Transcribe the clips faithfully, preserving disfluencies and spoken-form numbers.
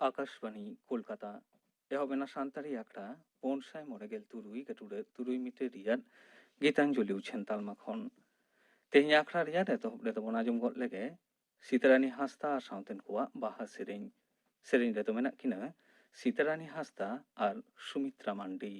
ᱟᱠᱟᱥᱵᱟᱱᱤ ᱠᱳᱞᱠᱟᱛᱟ᱾ ᱮᱦᱚᱵ ᱮᱱᱟ ᱥᱟᱱᱛᱟᱲᱤ ᱟᱠᱷᱲᱟ ᱯᱩᱱ ᱥᱟᱭ ᱢᱚᱬᱮ ᱜᱮᱞ ᱛᱩᱨᱩᱭ ᱜᱟᱹᱴᱩᱰᱟᱹ ᱛᱩᱨᱩᱭ ᱢᱤᱴᱟᱨ ᱨᱮᱭᱟᱜ ᱜᱤᱛᱟᱧᱡᱚᱞᱤ ᱩᱪᱷᱟᱹᱱ ᱛᱟᱞᱢᱟ ᱠᱷᱚᱱ᱾ ᱛᱮᱦᱮᱧ ᱟᱠᱷᱲᱟ ᱨᱮᱭᱟᱜ ᱮᱛᱚᱦᱚᱵ ᱨᱮᱫᱚ ᱵᱚᱱ ᱟᱸᱡᱚᱢ ᱜᱚᱫ ᱞᱮᱜᱮ ᱥᱤᱛᱟᱨᱟᱱᱤ ᱦᱟᱸᱥᱫᱟ ᱟᱨ ᱥᱟᱶᱛᱮᱱ ᱠᱚᱣᱟᱜ ᱵᱟᱦᱟ ᱥᱮᱨᱮᱧ᱾ ᱥᱮᱨᱮᱧ ᱨᱮᱫᱚ ᱢᱮᱱᱟᱜ ᱠᱤᱱᱟ ᱥᱤᱛᱟᱨᱟᱱᱤ ᱦᱟᱸᱥᱫᱟ ᱟᱨ ᱥᱩᱢᱤᱛᱨᱟ ᱢᱟᱱᱰᱤ᱾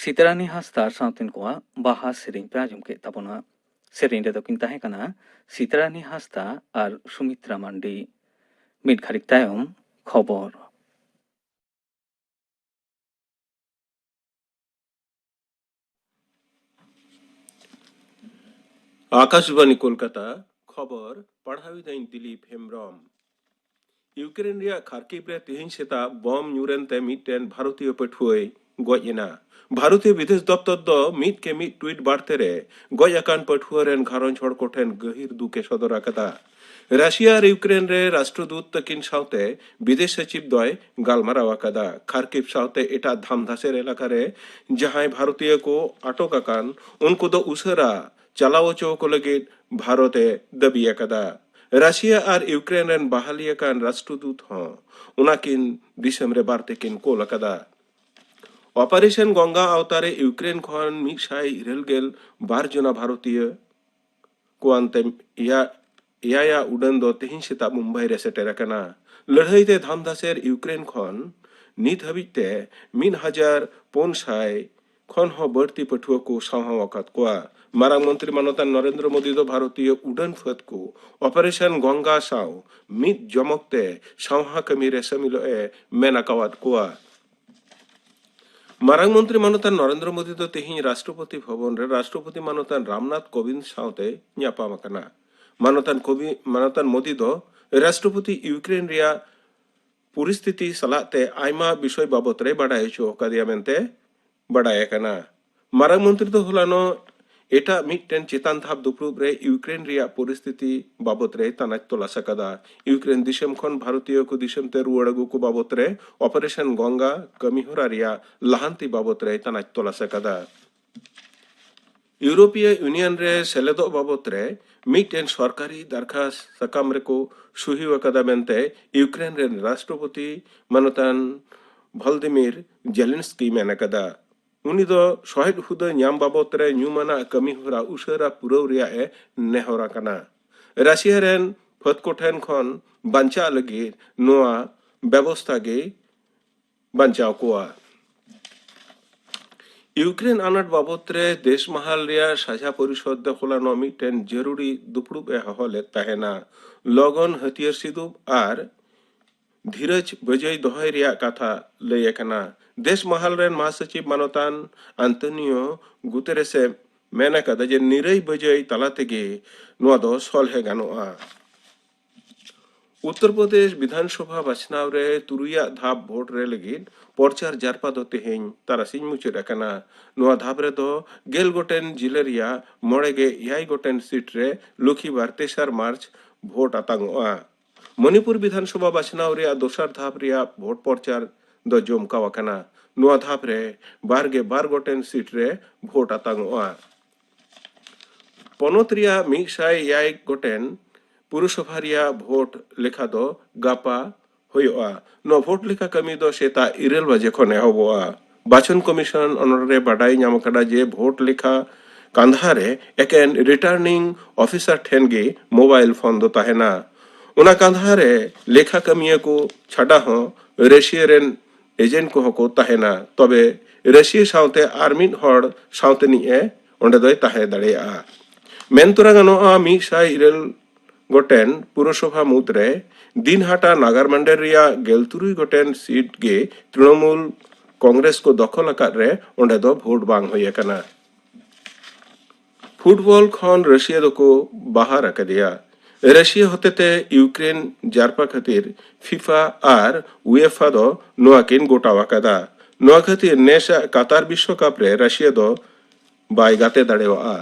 ᱥᱤᱛᱨᱟᱱᱤ ᱦᱟᱸᱥᱫᱟ ᱟᱨ ᱥᱟᱶᱛᱮᱱ ᱠᱚᱣᱟᱜ ᱵᱟᱦᱟ ᱥᱮᱨᱮᱧ ᱯᱮ ᱟᱸᱡᱚᱢ ᱠᱮᱫ ᱛᱟᱵᱚᱱᱟ᱾ ᱥᱮᱨᱮᱧ ᱨᱮᱫᱚ ᱠᱤᱱ ᱛᱟᱦᱮᱸ ᱠᱟᱱᱟ ᱥᱤᱛᱨᱟᱱᱤ ᱦᱟᱸᱥᱫᱟ ᱟᱨ ᱥᱩᱢᱤᱛᱨᱟ ᱢᱟᱱᱰᱤ᱾ ᱢᱤᱫ ᱜᱷᱟᱹᱲᱤᱡ ᱛᱟᱭᱚᱢ ᱠᱷᱚᱵᱚᱨ᱾ ᱟᱠᱟᱥᱵᱟᱱᱤ ᱠᱳᱞᱠᱟᱛᱟ, ᱠᱷᱚᱵᱚᱨ ᱯᱟᱲᱦᱟᱣᱤᱫᱟᱹᱧ ᱫᱤᱞᱤᱯ ᱦᱮᱢᱵᱨᱚᱢ᱾ ᱤᱭᱩᱠᱨᱮᱱ ᱨᱮᱭᱟᱜ ᱠᱷᱟᱨᱠᱤᱵ ᱨᱮ ᱛᱮᱦᱮᱧ ᱥᱮᱛᱟᱜ ᱵᱚᱢ ᱧᱩᱨ ᱮᱱᱛᱮ ᱢᱤᱫᱴᱮᱱ ᱵᱷᱟᱨᱚᱛᱤᱭᱚ ᱯᱟᱹᱴᱷᱩᱣᱟᱹᱭ ᱜᱚᱡ ᱮᱱᱟ᱾ ᱵᱷᱟᱨᱚᱛᱤᱭᱚ ᱵᱤᱫᱮᱥ ᱫᱚᱯᱛᱚᱨ ᱫᱚ ᱢᱤᱫ ᱠᱮ ᱢᱤᱫ ᱴᱩᱭᱤᱴ ᱵᱟᱨᱛᱮ ᱨᱮ ᱜᱚᱡ ᱟᱠᱟᱱ ᱯᱟᱹᱴᱷᱩᱣᱟᱹ ᱨᱮᱱ ᱜᱷᱟᱨᱚᱸᱡᱽ ᱦᱚᱲ ᱠᱚᱴᱷᱮᱱ ᱜᱟᱹᱦᱤᱨ ᱫᱩᱠ ᱮ ᱥᱚᱫᱚᱨ ᱟᱠᱟᱫᱟ᱾ ᱨᱟᱥᱤᱭᱟ ᱟᱨ ᱤᱭᱩᱠᱨᱮᱱ ᱨᱮ ᱨᱟᱥᱴᱨᱚᱫᱩᱛ ᱛᱟᱹᱠᱤᱱ ᱥᱟᱶᱛᱮ ᱵᱤᱫᱮᱥ ᱥᱚᱪᱤᱵᱽ ᱫᱚᱭ ᱜᱟᱞᱢᱟᱨᱟᱣ ᱟᱠᱟᱫᱟ᱾ ᱠᱷᱟᱨᱠᱤᱵ ᱥᱟᱶᱛᱮ ᱮᱴᱟᱜ ᱫᱷᱟᱢᱫᱷᱟᱥᱮᱨ ᱮᱞᱟᱠᱟ ᱨᱮ ᱡᱟᱦᱟᱸᱭ ᱵᱷᱟᱨᱚᱛᱤᱭᱚ ᱠᱚ ᱟᱴᱚᱠ ᱟᱠᱟᱱ, ᱩᱱᱠᱩ ᱫᱚ ᱩᱥᱟᱹᱨᱟ ᱪᱟᱞᱟᱣ ᱦᱚᱪᱚ ᱠᱚ ᱞᱟᱹᱜᱤᱫ ᱵᱷᱟᱨᱚᱛ ᱮ ᱫᱟᱹᱵᱤ ᱟᱠᱟᱫᱟ᱾ ᱨᱟᱥᱤᱭᱟ ᱟᱨ ᱤᱭᱩᱠᱨᱮᱱ ᱨᱮᱱ ᱵᱟᱦᱟᱞᱤ ᱟᱠᱟᱱ ᱨᱟᱥᱴᱨᱚᱫᱩᱛ ᱦᱚᱸ ᱚᱱᱟᱠᱤᱱ ᱫᱤᱥᱚᱢ ᱨᱮ ᱵᱟᱨᱛᱮ ᱠᱤᱱ ᱠᱳᱞ ᱟᱠᱟᱫᱟ᱾ ᱚᱯᱟᱨᱮᱥᱚᱱ ᱜᱚᱝᱜᱟ ᱟᱣᱛᱟᱨᱮ ᱤᱭᱩᱠᱨᱮᱱ ᱠᱷᱚᱱ ᱢᱤᱫ ᱥᱟᱭ ᱤᱨᱟᱹᱞ ᱜᱮᱞ ᱵᱟᱨ ᱡᱚᱱᱟ ᱵᱷᱟᱨᱚᱛᱤᱭᱟᱹ ᱠᱚᱣᱟᱱᱛᱮ ᱮᱭᱟ-, ᱮᱭᱟᱭᱟ ᱩᱰᱟᱹᱱ ᱫᱚ ᱛᱮᱦᱮᱧ ᱥᱮᱛᱟᱜ ᱢᱩᱢᱵᱟᱭ ᱨᱮ ᱥᱮᱴᱮᱨ ᱟᱠᱟᱱᱟ᱾ ᱞᱟᱹᱲᱦᱟᱹᱭ ᱛᱮ ᱫᱷᱟᱢᱫᱷᱟᱥᱮᱨ ᱤᱭᱩᱠᱨᱮᱱ ᱠᱷᱚᱱ ᱱᱤᱛ ᱦᱟᱹᱵᱤᱡ ᱛᱮ ᱢᱤᱫ ᱦᱟᱡᱟᱨ ᱯᱩᱱ ᱥᱟᱭ ᱠᱷᱚᱱ ᱦᱚᱸ ᱵᱟᱹᱲᱛᱤ ᱯᱟᱹᱴᱷᱩᱣᱟᱹ ᱠᱚ ᱥᱟᱶᱦᱟᱣ ᱟᱠᱟᱫ ᱠᱚᱣᱟ᱾ ᱢᱟᱨᱟᱝ ᱢᱚᱱᱛᱨᱤ ᱢᱟᱱᱚᱛᱟᱱ ᱱᱚᱨᱮᱱᱫᱨᱚ ᱢᱳᱫᱤ ᱫᱚ ᱵᱷᱟᱨᱚᱛᱤᱭᱚ ᱩᱰᱟᱹᱱ ᱯᱷᱟᱹᱫ ᱠᱚ ᱚᱯᱟᱨᱮᱥᱚᱱ ᱜᱚᱝᱜᱟ ᱥᱟᱶ ᱢᱤᱫ ᱡᱚᱢᱚᱠ ᱛᱮ ᱥᱟᱶᱦᱟ ᱠᱟᱹᱢᱤ ᱨᱮ ᱥᱟᱹᱢᱤᱞᱚᱜ ᱮ ᱢᱮᱱ ᱟᱠᱟᱣᱟᱫ ᱠᱚᱣᱟ᱾ ᱢᱟᱨᱟᱝ ᱢᱚᱱᱛᱨᱤ ᱢᱟᱱᱚᱛᱟᱱ ᱱᱚᱨᱮᱱᱫᱨᱚ ᱢᱳᱫᱤ ᱫᱚ ᱛᱮᱦᱮᱧ ᱨᱟᱥᱴᱨᱚᱯᱚᱛᱤ ᱵᱷᱚᱵᱚᱱ ᱨᱮ ᱨᱟᱥᱴᱨᱚᱯᱚᱛᱤ ᱢᱟᱱᱚᱛᱟᱱ ᱨᱟᱢᱱᱟᱛᱷ ᱠᱳᱵᱤᱱᱫ ᱥᱟᱶᱛᱮ ᱧᱟᱯᱟᱢ ᱟᱠᱟᱱᱟ᱾ ᱢᱟᱱᱚᱛᱟᱱ ᱠᱳᱵᱤ-, ᱢᱟᱱᱚᱛᱟᱱ ᱢᱳᱫᱤ ᱫᱚ ᱨᱟᱥᱴᱨᱚᱯᱚᱛᱤ ᱤᱭᱩᱠᱨᱮᱱ ᱨᱮᱭᱟᱜ ᱯᱚᱨᱤᱥᱛᱷᱤᱛᱤ ᱥᱟᱞᱟᱜ ᱛᱮ ᱟᱭᱢᱟ ᱵᱤᱥᱚᱭ ᱵᱟᱵᱚᱛ ᱨᱮ ᱵᱟᱰᱟᱭ ᱦᱚᱪᱚ ᱟᱠᱟᱫᱮᱭᱟ ᱢᱮᱱᱛᱮ ᱵᱟᱰᱟᱭ ᱟᱠᱟᱱᱟ᱾ ᱢᱟᱨᱟᱝ ᱢᱚᱱᱛᱨᱤ ᱫᱚ ᱦᱚᱞᱟᱱᱚᱜ ᱮᱴᱟᱜ ᱢᱤᱫᱴᱮᱱ ᱪᱮᱛᱟᱱ ᱫᱷᱟᱯ ᱫᱩᱯᱲᱩᱵ ᱨᱮ ᱤᱭᱩᱠᱨᱮᱱ ᱨᱮᱭᱟᱜ ᱯᱚᱨᱤᱥᱛᱷᱤᱛᱤ ᱵᱟᱵᱚᱛ ᱨᱮᱭ ᱛᱟᱱᱟᱪ ᱛᱚᱞᱟᱥ ᱟᱠᱟᱫᱟ᱾ ᱤᱭᱩᱠᱨᱮᱱ ᱫᱤᱥᱚᱢ ᱠᱷᱚᱱ ᱵᱷᱟᱨᱚᱛᱤᱭᱚ ᱠᱚ ᱫᱤᱥᱚᱢ ᱛᱮ ᱨᱩᱣᱟᱹᱲ ᱟᱹᱜᱩ ᱠᱚ ᱵᱟᱵᱚᱛ ᱨᱮ ᱚᱯᱟᱨᱮᱥᱚᱱ ᱜᱚᱝᱜᱟ ᱠᱟᱹᱢᱤᱦᱚᱨᱟ ᱨᱮᱭᱟᱜ ᱞᱟᱦᱟᱱᱛᱤ ᱵᱟᱵᱚᱛ ᱨᱮᱭ ᱛᱟᱱᱟᱪ ᱛᱚᱞᱟᱥ ᱟᱠᱟᱫᱟ᱾ ᱤᱭᱩᱨᱳᱯᱤᱭᱚ ᱤᱭᱩᱱᱤᱭᱚᱱ ᱨᱮ ᱥᱮᱞᱮᱫᱚᱜ ᱵᱟᱵᱚᱛ ᱨᱮ ᱢᱤᱫᱴᱮᱱ ᱥᱚᱨᱠᱟᱨᱤ ᱫᱟᱨᱠᱷᱟᱥ ᱥᱟᱠᱟᱢ ᱨᱮᱠᱚ ᱥᱩᱦᱤ ᱟᱠᱟᱫᱟ ᱢᱮᱱᱛᱮ ᱤᱭᱩᱠᱨᱮᱱ ᱨᱮᱱ ᱨᱟᱥᱴᱨᱚᱯᱚᱛᱤ ᱢᱟᱱᱚᱛᱟᱱ ᱵᱷᱚᱞᱫᱤᱢᱤᱨ ᱡᱮᱞᱮᱱᱥᱠᱤ ᱢᱮᱱ ᱟᱠᱟᱫᱟ᱾ ᱩᱱᱤ ᱫᱚ ᱥᱚᱦᱮᱫ ᱦᱩᱫᱟᱹ ᱧᱟᱢ ᱵᱟᱵᱚᱛ ᱨᱮ ᱧᱩᱢᱟᱱᱟᱜ ᱠᱟᱹᱢᱤ ᱦᱚᱨᱟ ᱩᱥᱟᱹᱨᱟ ᱯᱩᱨᱟᱹᱣ ᱨᱮᱭᱟᱜ ᱮ ᱱᱮᱦᱚᱨ ᱟᱠᱟᱱᱟ᱾ ᱨᱟᱥᱤᱭᱟ ᱨᱮᱱ ᱯᱷᱟᱹᱫ ᱠᱚ ᱴᱷᱮᱱ ᱠᱷᱚᱱ ᱵᱟᱧᱪᱟᱜ ᱞᱟᱹᱜᱤᱫ ᱱᱚᱣᱟ ᱵᱮᱵᱚᱥᱛᱷᱟ ᱜᱮ ᱵᱟᱧᱪᱟᱣ ᱠᱚᱣᱟ᱾ ᱤᱭᱩᱠᱨᱮᱱ ᱟᱱᱟᱴ ᱵᱟᱵᱚᱛ ᱨᱮ ᱫᱮᱥ ᱢᱟᱦᱟᱞ ᱨᱮᱭᱟᱜ ᱥᱟᱡᱷᱟ ᱯᱚᱨᱤᱥᱚᱫ ᱫᱚ ᱦᱚᱞᱟᱱᱚᱜ ᱢᱤᱫᱴᱮᱱ ᱡᱟᱹᱨᱩᱲᱤ ᱫᱩᱯᱲᱩᱵ ᱮ ᱦᱚᱦᱚ ᱞᱮᱫ ᱛᱟᱦᱮᱱᱟ᱾ ᱞᱚᱜᱚᱱ ᱦᱟᱹᱛᱭᱟᱹᱨ ᱥᱤᱫᱩᱵ ᱟᱨ ᱫᱷᱤᱨᱟᱹᱡᱽ ᱵᱟᱹᱡᱟᱹᱭ ᱫᱚᱦᱚᱭ ᱨᱮᱭᱟᱜ ᱠᱟᱛᱷᱟ ᱞᱟᱹᱭ ᱟᱠᱟᱱᱟ᱾ ᱫᱮᱥ ᱢᱟᱦᱟᱞ ᱨᱮᱱ ᱢᱟᱦᱟᱥᱚᱪᱤᱵ ᱢᱟᱱᱚᱛᱟᱱ ᱟᱱᱛᱳᱱᱤᱭᱳ ᱜᱩᱛᱮᱨᱮᱥ ᱮ ᱢᱮᱱ ᱟᱠᱟᱫᱟ ᱡᱮ ᱱᱤᱨᱟᱹᱭ ᱵᱟᱹᱡᱟᱹᱭ ᱛᱟᱞᱟ ᱛᱮᱜᱮ ᱱᱚᱣᱟ ᱫᱚ ᱥᱚᱞᱦᱮ ᱜᱟᱱᱚᱜᱼᱟ᱾ ᱩᱛᱛᱚᱨ ᱯᱨᱚᱫᱮᱥ ᱵᱤᱫᱷᱟᱱ ᱥᱚᱵᱷᱟ ᱵᱟᱪᱷᱱᱟᱣ ᱨᱮ ᱛᱩᱨᱩᱭᱟᱜ ᱫᱷᱟᱯ ᱵᱷᱳᱴ ᱨᱮ ᱞᱟᱹᱜᱤᱫ ᱯᱚᱨᱪᱟᱨ ᱡᱟᱨᱯᱟ ᱫᱚ ᱛᱮᱦᱮᱧ ᱛᱟᱨᱟᱥᱤᱧ ᱢᱩᱪᱟᱹᱫ ᱟᱠᱟᱱᱟ᱾ ᱱᱚᱣᱟ ᱫᱷᱟᱯ ᱨᱮᱫᱚ ᱜᱮᱞ ᱜᱚᱴᱮᱱ ᱡᱤᱞᱟᱹ ᱨᱮᱭᱟᱜ ᱢᱚᱬᱮ ᱜᱮ ᱮᱭᱟᱭ ᱜᱚᱴᱮᱱ ᱥᱤᱴ ᱨᱮ ᱞᱩᱠᱷᱤᱵᱟᱨ ᱛᱮᱥᱟᱨ ᱢᱟᱨᱪ ᱵᱷᱳᱴ ᱟᱛᱟᱝᱚᱜᱼᱟ᱾ ᱢᱚᱱᱤᱯᱩᱨ ᱵᱤᱫᱷᱟᱱ ᱥᱚᱵᱷᱟ ᱵᱟᱪᱷᱱᱟᱣ ᱨᱮᱭᱟᱜ ᱫᱚᱥᱟᱨ ᱫᱷᱟᱯ ᱨᱮᱭᱟᱜ ᱵᱷᱳᱴ ᱯᱚᱨᱪᱟᱨ ᱫᱚ ᱡᱚᱢᱠᱟᱣ ᱟᱠᱟᱱᱟ᱾ ᱱᱚᱣᱟ ᱫᱷᱟᱯ ᱨᱮ ᱵᱟᱨ ᱜᱮ ᱵᱟᱨ ᱜᱚᱴᱮᱱ ᱥᱤᱴ ᱨᱮ ᱵᱷᱳᱴ ᱟᱛᱟᱝᱚᱜᱼᱟ᱾ ᱯᱚᱱᱚᱛ ᱨᱮᱭᱟᱜ ᱢᱤᱫ ᱥᱟᱭ ᱮᱭᱟᱭ ᱜᱚᱴᱮᱱ ᱯᱩᱨᱚᱥᱚᱵᱷᱟ ᱨᱮᱭᱟᱜ ᱵᱷᱳᱴ ᱞᱮᱠᱷᱟ ᱫᱚ ᱜᱟᱯᱟ ᱦᱩᱭᱩᱜᱼᱟ᱾ ᱱᱚᱣᱟ ᱵᱷᱳᱴ ᱞᱮᱠᱷᱟ ᱠᱟᱹᱢᱤ ᱫᱚ ᱥᱮᱛᱟᱜ ᱤᱨᱟᱹᱞ ᱵᱟᱡᱮ ᱠᱷᱚᱱ ᱮᱦᱚᱵᱚᱜᱼᱟ᱾ ᱵᱟᱪᱷᱚᱱ ᱠᱚᱢᱤᱥᱚᱱ ᱚᱱᱚᱞ ᱨᱮ ᱵᱟᱰᱟᱭ ᱧᱟᱢ ᱟᱠᱟᱱᱟ ᱡᱮ ᱵᱷᱳᱴ ᱞᱮᱠᱷᱟ ᱠᱟᱸᱫᱷᱟ ᱨᱮ ᱮᱠᱮᱱ ᱨᱤᱴᱟᱨᱱᱤᱝ ᱚᱯᱷᱤᱥᱟᱨ ᱴᱷᱮᱱ ᱜᱮ ᱢᱳᱵᱟᱭᱤᱞ ᱯᱷᱳᱱ ᱫᱚ ᱛᱟᱦᱮᱱᱟ᱾ ᱚᱱᱟ ᱠᱟᱸᱫᱷᱟ ᱨᱮ ᱞᱮᱠᱷᱟ ᱠᱟᱹᱢᱤᱭᱟᱹ ᱠᱚ ᱪᱷᱟᱰᱟ ᱦᱚᱸ ᱨᱟᱹᱥᱤᱭᱟᱹ ᱨᱮᱱ ᱮᱡᱮᱱᱴ ᱠᱚᱦᱚᱸ ᱠᱚ ᱛᱟᱦᱮᱱᱟ᱾ ᱛᱚᱵᱮ ᱨᱟᱹᱥᱤᱭᱟᱹ ᱥᱟᱶᱛᱮ ᱟᱨ ᱢᱤᱫ ᱦᱚᱲ ᱥᱟᱶᱛᱮᱱᱤᱡ ᱮ ᱚᱸᱰᱮ ᱫᱚᱭ ᱛᱟᱦᱮᱸ ᱫᱟᱲᱮᱭᱟᱜᱼᱟ᱾ ᱢᱮᱱ ᱛᱚᱨᱟ ᱜᱟᱱᱚᱜᱼᱟ, ᱢᱤᱫ ᱥᱟᱭ ᱤᱨᱟᱹᱞ ᱜᱚᱴᱮᱱ ᱯᱩᱨᱚᱥᱚᱵᱷᱟ ᱢᱩᱫᱽᱨᱮ ᱫᱤᱱᱦᱟᱴᱟ ᱱᱟᱜᱟᱨ ᱢᱟᱱᱰᱮᱨ ᱨᱮᱭᱟᱜ ᱜᱮᱞ ᱛᱩᱨᱩᱭ ᱜᱚᱴᱮᱱ ᱥᱤᱴ ᱜᱮ ᱛᱨᱤᱱᱚᱢᱩᱞ ᱠᱚᱝᱜᱨᱮᱥ ᱠᱚ ᱫᱚᱠᱷᱚᱞ ᱟᱠᱟᱫ ᱨᱮ ᱚᱸᱰᱮ ᱫᱚ ᱵᱷᱳᱴ ᱵᱟᱝ ᱦᱩᱭ ᱟᱠᱟᱱᱟ᱾ ᱯᱷᱩᱴᱵᱚᱞ ᱠᱷᱚᱱ ᱨᱟᱹᱥᱤᱭᱟ ᱫᱚᱠᱚ ᱵᱟᱦᱟᱨ ᱟᱠᱟᱫᱮᱭᱟ᱾ ᱨᱟᱹᱥᱤᱭᱟ ᱦᱚᱛᱮᱛᱮ ᱤᱭᱩᱠᱨᱮᱱ ᱡᱟᱨᱯᱟ ᱠᱷᱟᱹᱛᱤᱨ ᱯᱷᱤᱯᱟ ᱟᱨ ᱩᱭᱮᱯᱷᱟ ᱫᱚ ᱱᱚᱣᱟ ᱠᱤᱱ ᱜᱚᱴᱟᱣ ᱟᱠᱟᱫᱟ᱾ ᱱᱚᱣᱟ ᱠᱷᱟᱹᱛᱤᱨ ᱱᱮᱥᱟᱜ ᱠᱟᱛᱟᱨ ᱵᱤᱥᱣᱚᱠᱟᱯ ᱨᱮ ᱨᱟᱹᱥᱤᱭᱟ ᱫᱚ ᱵᱟᱭ ᱜᱟᱛᱮ ᱫᱟᱲᱮᱣᱟᱜᱼᱟ᱾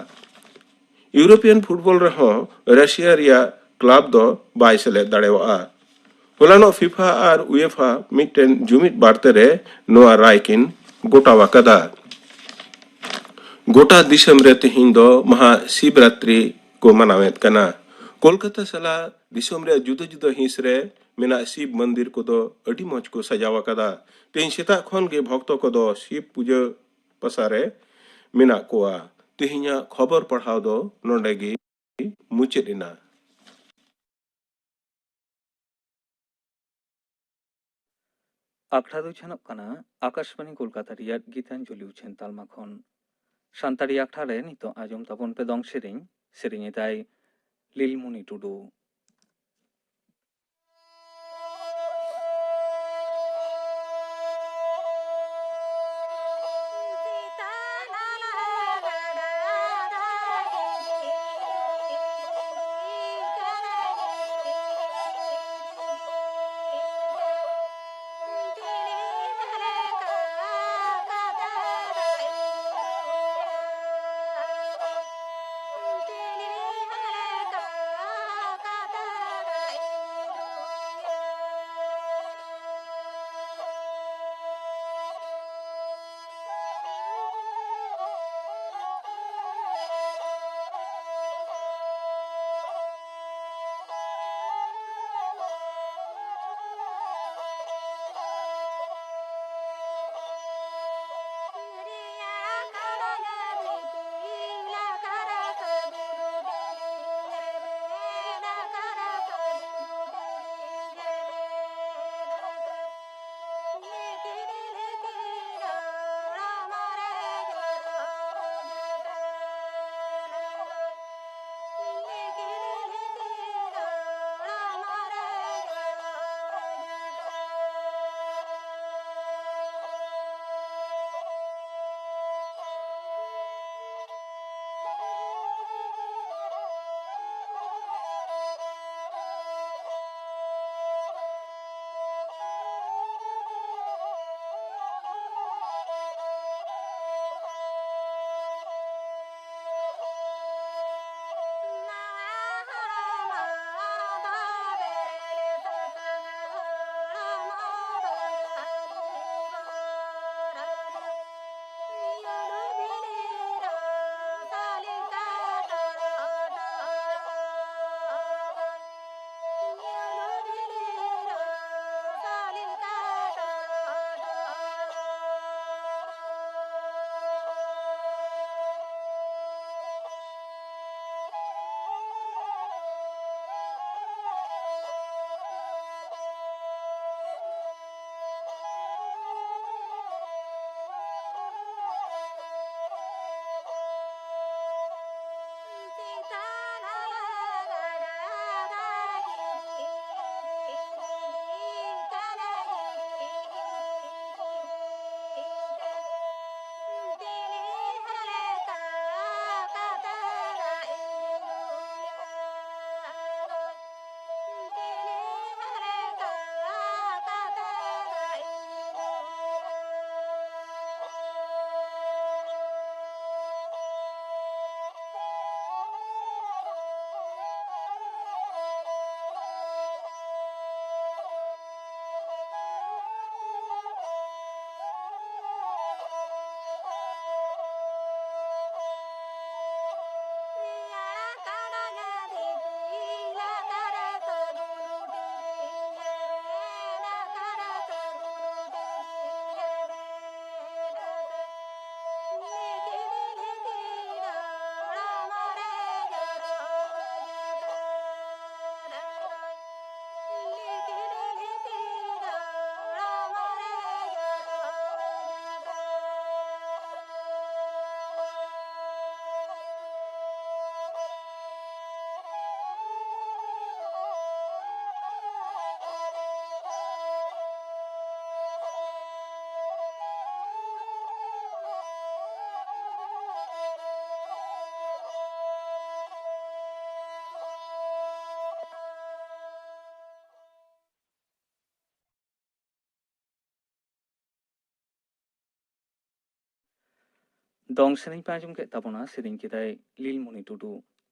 ᱤᱭᱩᱨᱳᱯᱤᱭᱟᱱ ᱯᱷᱩᱴᱵᱚᱞ ᱨᱮᱦᱚᱸ ᱨᱟᱹᱥᱤᱭᱟ ᱨᱮᱭᱟᱜ ᱠᱞᱟᱵᱽ ᱫᱚ ᱵᱟᱭ ᱥᱮᱞᱮᱫ ᱫᱟᱲᱮᱣᱟᱜᱼᱟ᱾ ᱦᱚᱞᱟᱱᱚᱜ ᱯᱷᱤᱯᱟ ᱟᱨ ᱩᱭᱮᱯᱷᱟ ᱢᱤᱫᱴᱮᱱ ᱡᱩᱢᱤᱫ ᱵᱟᱨᱛᱮ ᱨᱮ ᱱᱚᱣᱟ ᱨᱟᱭ ᱠᱤᱱ ᱜᱚᱴᱟᱣ ᱟᱠᱟᱫᱟ᱾ ᱜᱚᱴᱟ ᱫᱤᱥᱚᱢ ᱨᱮ ᱛᱮᱦᱮᱧ ᱫᱚ ᱢᱟᱦᱟ ᱥᱤᱵᱨᱟᱛᱨᱤ ᱠᱚ ᱢᱟᱱᱟᱣᱮᱫ ᱠᱟᱱᱟ᱾ ᱠᱳᱞᱠᱟᱛᱟ ᱥᱟᱞᱟᱜ ᱫᱤᱥᱚᱢ ᱨᱮᱭᱟᱜ ᱡᱩᱫᱟᱹ ᱡᱩᱫᱟᱹ ᱦᱤᱸᱥ ᱨᱮ ᱢᱮᱱᱟᱜ ᱥᱤᱵ ᱢᱚᱱᱫᱤᱨ ᱠᱚᱫᱚ ᱟᱹᱰᱤ ᱢᱚᱡᱽ ᱠᱚ ᱥᱟᱡᱟᱣ ᱟᱠᱟᱫᱟ᱾ ᱛᱮᱦᱮᱧ ᱥᱮᱛᱟᱜ ᱠᱷᱚᱱ ᱜᱮ ᱵᱷᱚᱠᱛᱚ ᱠᱚᱫᱚ ᱥᱤᱵ ᱯᱩᱡᱟᱹ ᱯᱟᱥᱟ ᱨᱮ ᱢᱮᱱᱟᱜ ᱠᱚᱣᱟ᱾ ᱛᱮᱦᱮᱧᱟᱜ ᱠᱷᱚᱵᱚᱨ ᱯᱟᱲᱦᱟᱣ ᱫᱚ ᱱᱚᱰᱮ ᱜᱮ ᱢᱩᱪᱟᱹᱫ ᱮᱱᱟ᱾ ᱟᱠᱷᱲᱟ ᱫᱚ ᱪᱷᱟᱱᱚᱜ ᱠᱟᱱᱟ ᱟᱠᱟᱥᱵᱟᱱᱤ ᱠᱳᱞᱠᱟᱛᱟ ᱨᱮᱭᱟᱜ ᱜᱤᱛᱟᱧᱡᱚᱞᱤ ᱩᱪᱷᱟᱹᱱ ᱛᱟᱞᱢᱟ ᱠᱷᱚᱱ᱾ ᱥᱟᱱᱛᱟᱲᱤ ᱟᱠᱷᱲᱟ ᱨᱮ ᱱᱤᱛᱚᱜ ᱟᱸᱡᱚᱢ ᱛᱟᱵᱚᱱ ᱯᱮ ᱫᱚᱝ ᱥᱮᱨᱮᱧ᱾ ᱥᱮᱨᱮᱧ ᱮᱫᱟᱭ ᱞᱤᱞᱢᱩᱱᱤ ᱴᱩᱰᱩ᱾ ᱫᱚᱝ ᱥᱮᱨᱮᱧ ᱯᱮ ᱟᱸᱡᱚᱢ ᱠᱮᱫ ᱛᱟᱵᱚᱱᱟ, ᱥᱮᱨᱮᱧ ᱠᱮᱫᱟᱭ ᱞᱤᱞᱢᱚᱱᱤ ᱴᱩᱰᱩ᱾